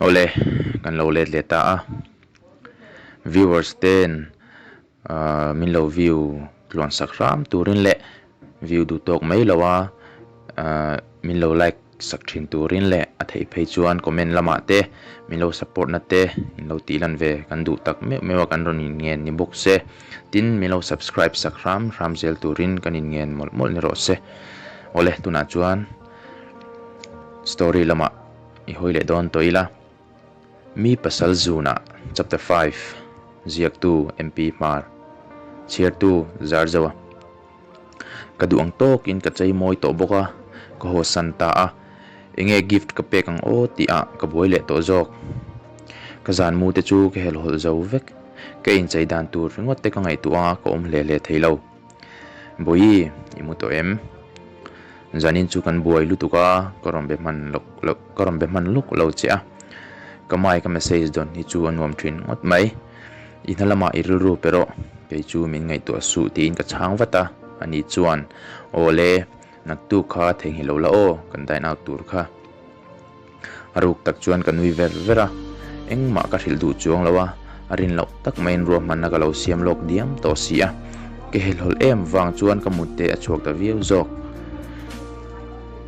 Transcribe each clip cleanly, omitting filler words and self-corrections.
Awle, kan lo let leh ta a. Viewers ten ahh min lo view tluan sak hram turin leh view duh tawk mai lo a ahh min lo like sak thin turin leh a theih phei chuan comment lamah te min lo support na te in lo tih lan ve kan duh tak meuh meuh a kan rawn in ngen ni bawk se tin min lo subscribe sak hram hram zel turin kan in ngen mawlh mawlh ni rawh se awle tunah chuan story lamah i hawi leh dawn tawh ila mi pasal zunah chapter 5 ziaktu MP Hmar chhiartu Zarzoa. Ka duh ang tawkin ka chei mawi tawh bawk a, ka haw san ta a, enge gift ka pek ang aw tih ah ka buai leh tawh zawk. Ka zan mu te chu ka helhawlh zo vek, ka inchei dan tur ringawt te ka ngaihtuah a ka awm hle hle thei lo. Bawihi, i mu tawh em? Zanin chu kan buai lutuk a, ka rawn be hman lawk loh ka rawn be hman lawk lo che a, ka mai ka message dawn hi chu a nuam thin ngawt mai. I hna lamah i rilru pe rawh, kei chu min ngaihtuah suh tiin ka chhang vat a, ani chuan, Aw le, naktuk kha theihnghilh lo la aw, kan dine out tur kha. A ruk tak chuan ka nui ver ver a, engmah ka hrilh duh chuang lo a, a rin loh tak maiin ruahmanna ka lo siam lawk diam tawh si a, ka helhawlh em vang chuan ka mut te a chhuak ta viau zawk.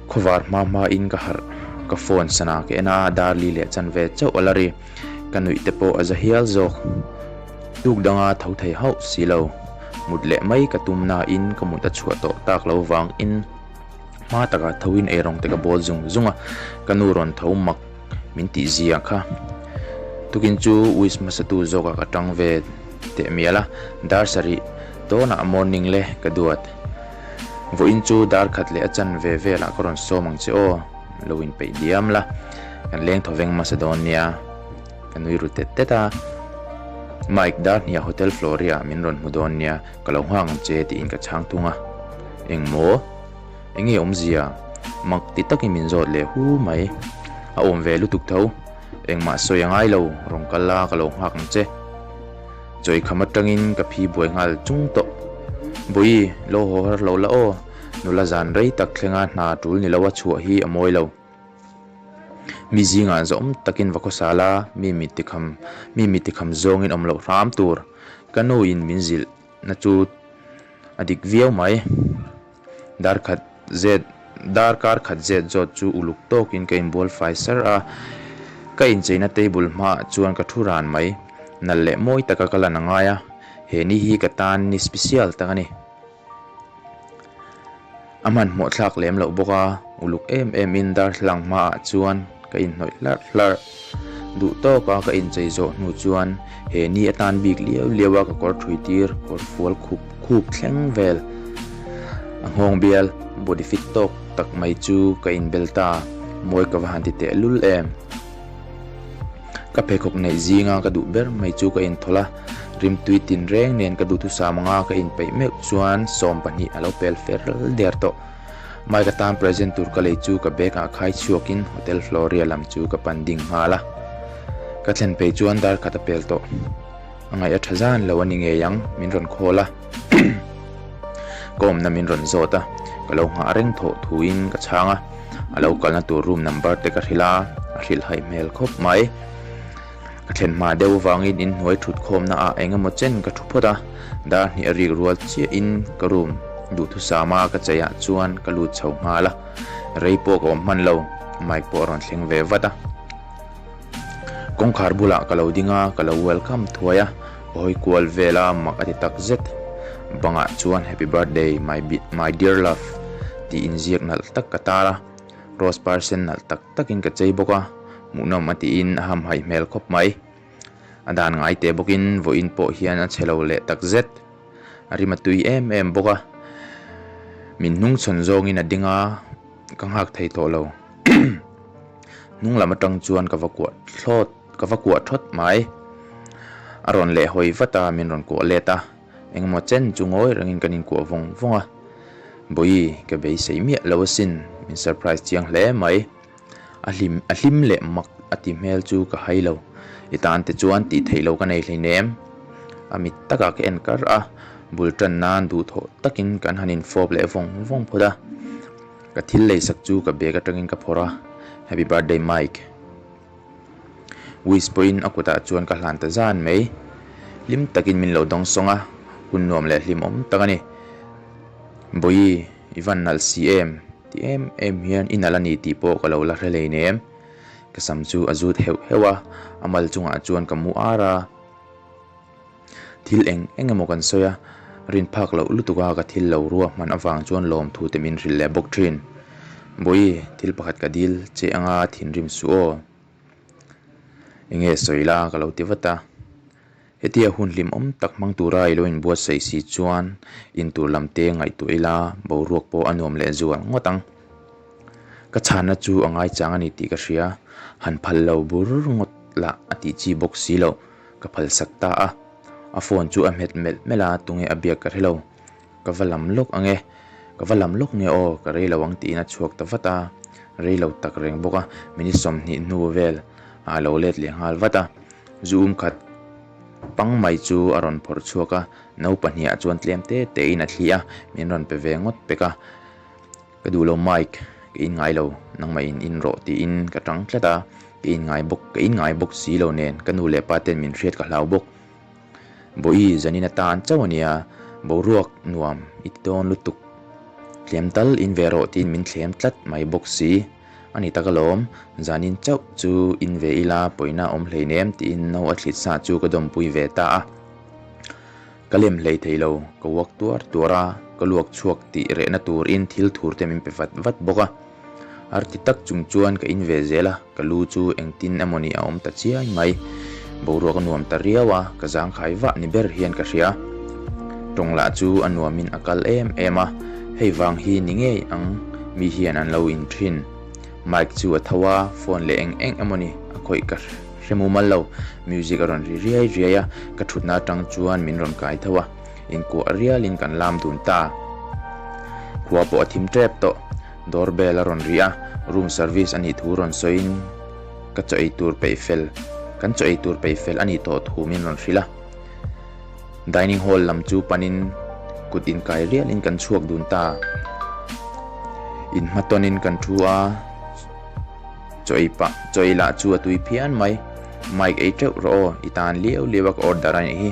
Khawvar hma hmain ka harh, ka phone sana ka en a, dar li leh chan ve chauh a la ri. Ka nuih te pawh a za hial zawk. Tuk danga tho thei hauh si lo. Mut leh mai ka tum nain ka mut a chhuah tawh tak lo vangin hma takah thoin eirawng te ka bawl zung zung a, ka nu rawn tho mak min tih zia kha. Tukin chu wish hmasatu zawkah ka tang ve teh mial a, dar sarih tawnah morning le ka duat. Vawiin chu dar khat leh a chan ve velah ka rawn sawm ang che aw, lo inpeih diam la. Kan leng thaw veng hmasa dawn nia, ka nui ru tet tet a. Mike dar hniah Hotel Floria ah min rawn hmu dawn nia, ka lo nghak ang che tiin ka chhang thung a. Eng maw? Enge awmzia? Mak ti takin min zawt leh hu mai. A awm ve lutuk tho. Engmah sawi a ngai lo, rawn kal la ka lo nghak ang che. Chawi kham atangin ka phi buai nghal chung tawh. Bawihi, lo haw har lo la aw, nula zan rei tak thlenga hna tul ni lo a chhuah hi a mawi lo. Mi zingah zawm takin va khawsa la, mi mit tikham, mi mit tikham zawngin awm loh hram tur. Ka nu in min zilh na chu a dik viau mai. Dar khat zet, dar kar khat zet zawt chu uluk tawkin ka inbual fai sar a, ka incheina table hmaah chuan ka thu ran mai. Nalh leh mawi taka ka lan a ngai a, he ni hi ka tan ni special tak a ni. A hmanhmawh thlak lem loh bawk a, uluk em em in darthlalang hmaah chuan ka inhnawih hlarh hlarh. Duh tawk a ka inchei zawh hnu chuan he ni atan bik liau liau a ka kawr thui tir kawr fual khup khup thleng vel a nghawng bial body fit tawk tak mai chu ka inbel ta, mawi ka va han ti teh lul em. Ka pheikhawk neih zinga ka duh ber mai chu ka inthawlh a, rimtui tinreng nen ka duhthusam anga ka inpeih meuh chuan 12 a lo pel fer der tawh. Mike atan present tur ka lei chu ka bag ah khai chhuakin Hotel Floria lam chu ka pan ding nghal a. Ka thlen phei chuan dar khat a pel tawh. A ngaih a tha zan lo a ni ngei ang, min rawn call a. Ka awmna min rawn zawt a, ka lo nghah reng thawh thuin ka chhang a, a lo kalna tur room number te ka hrilh a, a hrilh haih hmel khawp mai. Ka thlen hma deuh avangin inhnuai thut khawmna ah eng emaw chen ka thu phawt a, dar hnih a rik rual chiahin ka room duhthusama ka chei ah chuan ka lut chho nghal a, rei pawh ka awm hman lo, Mike pawh a rawn thleng ve vat a. Kawngkhar bulah ka lo ding a, ka lo welcome thuai a, ka hawi kual vel a, mak a ti tak zet. Bangah chuan Happy birthday my my dear love tih inziak nalh tak ka tar a, rose par sen nalh tak takin ka chei bawk a, hmuhnawm a tiin a hamhaih hmel khawp mai. A dan ngai teh bawkin vawiin pawh hian a chhe lo leh tak zet. A rim a tui em em bawk a, min hnungchhawn zawngin a ding a, ka nghak thei tawh lo. Hnung lam atang chuan ka va kuah thlawt ka va kuah thawt mai. A rawn leh hawi vat a, min rawn kuah let a. Engemaw chen chu ngawi rengin kan inkuah vawng vawng a. Bawihi, ka beisei miah lo asin, min surprise chiang hle mai. A hlim a hlim leh mak a ti hmel chu ka hai lo. I tan te chuan tih theih lo ka nei hleinem. A mit takah ka en kar a, bul tan nan duhthawh takin kan han infawp leh vawng vawng phawt a. Ka thil leisak chu ka bag atangin ka phawrh a, Happy birthday Mike. Wish pawhin a kutah chuan ka hlan ta zan mai. Hlim takin min lo dawngsawng a, hun nuam leh hlimawm tak a ni. Bawihi, i van nalh si em? Ti em em hian i nalh a ni tih pawh ka lo la hre hleinem. Ka sam chu a zut heuh heuh a, a mal chungah chuan ka mu ar a. Thil eng eng emaw kan sawi a, rin phak loh lutuk a ka thil lo ruah hman avang chuan lawmthu te min hrilh leh bawk thin. Bawihi, thil pakhat ka dil che anga thinrim suh aw. Enge sawi la ka lo ti vat a. Hetia hun hlimawm tak hmang tura i lo inbuatsaih si chuan intur lam te ngaihtuah ila boruak pawh a nuam leh zual ngawt ang. Ka chhanna chu a ngaichang a ni tih ka hria, han phal lo bur ngawt lah a tih chi bawk si loh. Ka phalsak ta a, a phone chu a hmet melh melh a, tunge a biak ka hre lo. Ka va lam lawk ang e, ka va lam lawk nge aw, ka rei lo ang tiin a chhuak ta vat a, rei lo tak reng bawk a, minute 20 hnu vel ah a lo let leh nghal vat a, zu um khat pang mai chu a rawn phawrh chhuak a, no pahnih ah chuan tlem te te in a thli a, min rawn pe ve ngawt pek a. Ka duh lo Mike, ka in ngai lo, nangmah in in rawh tiin ka tang tlat a, ka in ngai bawk, ka in ngai bawk si lo nen ka nu leh pa ten min hriat ka hlau bawk. Bawihi zanin atan chauh a nia, boruak nuam i ti dawn lutuk. Thlem tal in ve rawh tiin min thlem tlat mai bawk si. A ni tak alawm, zanin chauh chu in ve ila pawina awm hleinem tiin no a thlit sa chu ka dawmpui ve ta a. Ka lem hlei thei lo, ka uak tuar tuar a, ka luak chhuak tih rehna turin thil thur te min pe vat vat bawk a. Har ti tak chung chuan ka in ve zel a, ka lu chu engtin emawni a awm ta chiai mai. Boruak a nuam ta riau a, ka zangkhai vah ni ber hian ka hria. Tawng lah chu a nuamin a kal em em a, hei vang hi ni ngei ang mi hian an lo in thin. Mike chu a tho a, phone leh eng eng emawni a khawih ka hria. Hre mumal lo, music a rawn ri riai riai a, ka thutna atang chuan min rawn kai tho a, inkuah rialin kan lam dun ta. Khua pawh a thim tep tawh, door bell a rawn ri a, room service a nih thu rawn sawiin ka chaw ei tur peih fel, kan chaw ei tur peih fel a nih tawh thu min rawn hrilh a. Dining hall lam chu panin kut inkai rialin kan chhuak dun ta. Inhmatawnin kan thu a. Chaw ei pah, chaw ei lah chu a tui phian mai. Mike ei teuh rawh aw, i tan liau liau a ka order a nih hi.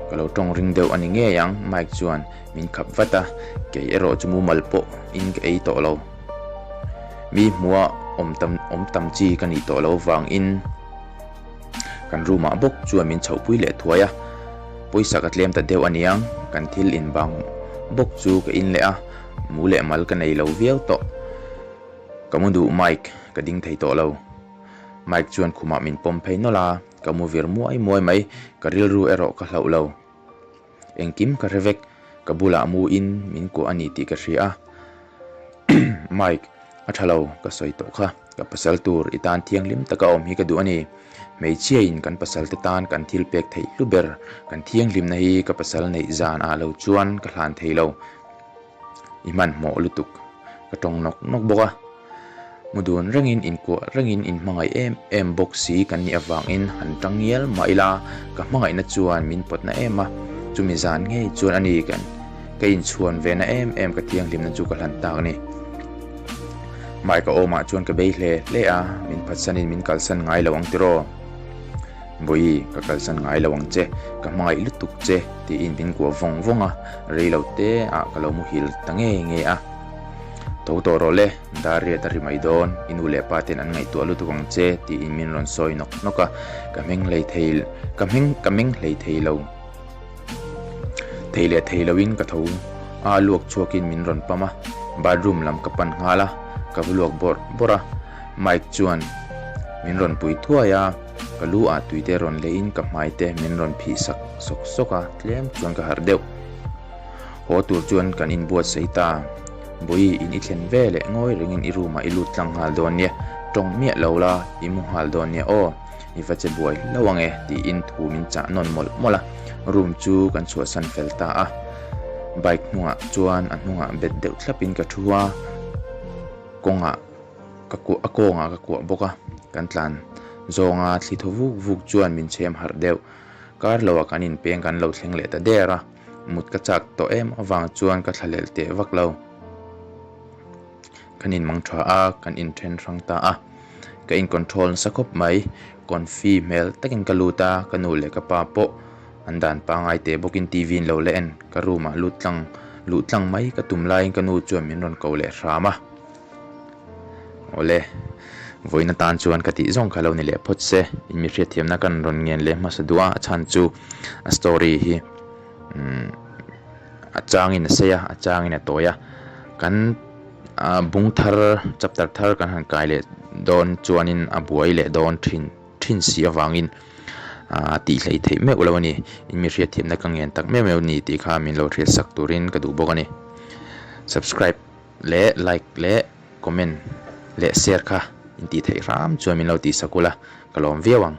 Ka lo tawng ring deuh a ni ngei ang, Mike chuan min khap vat a, kei erawh chu mumal pawh in ka ei tawh lo. Mi hmuha awm tam awm tam chi ka nih tawh lo vangin kan room ah bawk chuan min chhohpui leh thuai a, pawisa ka tlem ta deuh a niang, kan thil inbang bawk chu ka in leh a, mu leh mal ka nei lo viau tawh. Ka mu duh Mike, ka ding thei tawh lo. Mike chuan khumah min pawm phei nawlh a, ka mu vir muai muai mai, ka rilru erawh ka hlauh lo. Engkim ka hre vek, ka bulah mu in min kuah a ni tih ka hria a. Mike, a tha lo, ka sawi tawh kha, ka pasal tur i tan thianghlim taka awm hi ka duh a ni. Hmeichhiain kan pasal te tan kan thil pek theih hlu ber, kan thianghlimna hi ka pasal neih zan ah lo chuan ka hlan thei lo. I hmanhmawh lutuk ka tawng nawk nawk bawk a, mu dun rengin inkuah rengin inhmangaih em em bawk si kan nih avangin han tang ngial mah ila ka hmangaihna chuan min pawtna em a, chumi zan ngei chuan a ni kan ka inchhuan ve na em em ka thianghlimna chu ka hlan tak a ni. Mike a awmah chuan ka bei hle hle a, min phatsanin min kalsan ngai lo ang tiraw? Bawihi, ka kalsan ngai lo ang che, ka hmangaih lutuk che, tiin min kuah vawng vawng a, rei lo te ah ka lo muhil ta ngei ngei a. Tho tawh rawh le, dar riat a ri mai dawn, i nu leh pa ten an ngaihtuah lutuk ang che, tiin min rawn sawi nawk nawk a, ka hmeng hlei thei, ka hmeng, ka meng hlei thei lo. Thei leh thei loin ka tho a, luak chhuakin min rawn pam a, bathroom lam ka pan nghal a, ka va luak bawrh bawrh a, Mike chuan min rawn pui thuai a, ka lu ah tui te rawn leiin ka hmai te min rawn phih sak sawk sawk a, tlem chuan ka harh deuh. Haw tur chuan kan inbuatsaih ta, Bawihi in i thlen ve leh ngawi rengin i room ah i lut tlang nghal dawn nia, tawng miah lo la, i mu nghal dawn nia aw. I va che buai hlauh ang e tiin thu min chah nawn mawlh mawlh a, room chu kan chhuahsan fel ta a. Bike hnungah chuan a hnungah bet deuh thlapin ka thu a, kawngah ka kuah a kawngah ka kuah bawk a, kan tlan zawnga thli thaw vuk vuk chuan min chhem harh deuh. Kar loah kan inpeng kan lo thleng leh ta der a, mut ka chak tawh em avang chuan ka thlahlel teh vak lo. Kan inmang tha a, kan inthen hrang ta a. Ka in control nasa khawp mai. Confi hmel takin ka lut a, ka nu leh ka pa pawh an dan pangngai teh bawkin TV in lo la en. Ka room ah lut tlang luh tlang mai ka tum laiin ka nu chuan min rawn ko leh hram a. Awle, vawiin atan chuan ka tih zawng kha lo ni leh phawt se, in mi hriatthiamna kan rawn ngen leh hmasa duh a, a chhan chu a story hi umm a changin a sei a, a changin a tawi a, kan bung thar chapter thar kan han kai leh dawn chuanin a buai leh dawn thin thin si avangin ah tih hleih theih meuh lo a ni, in mi hriatthiamna ka ngen tak meuh meuh a ni tih kha min lo hriat sak turin ka duh bawk a ni. Subscribe. Leh like leh comment leh share kha in tih theih hram chuan min lo tih sak ula ka lawm viau ang.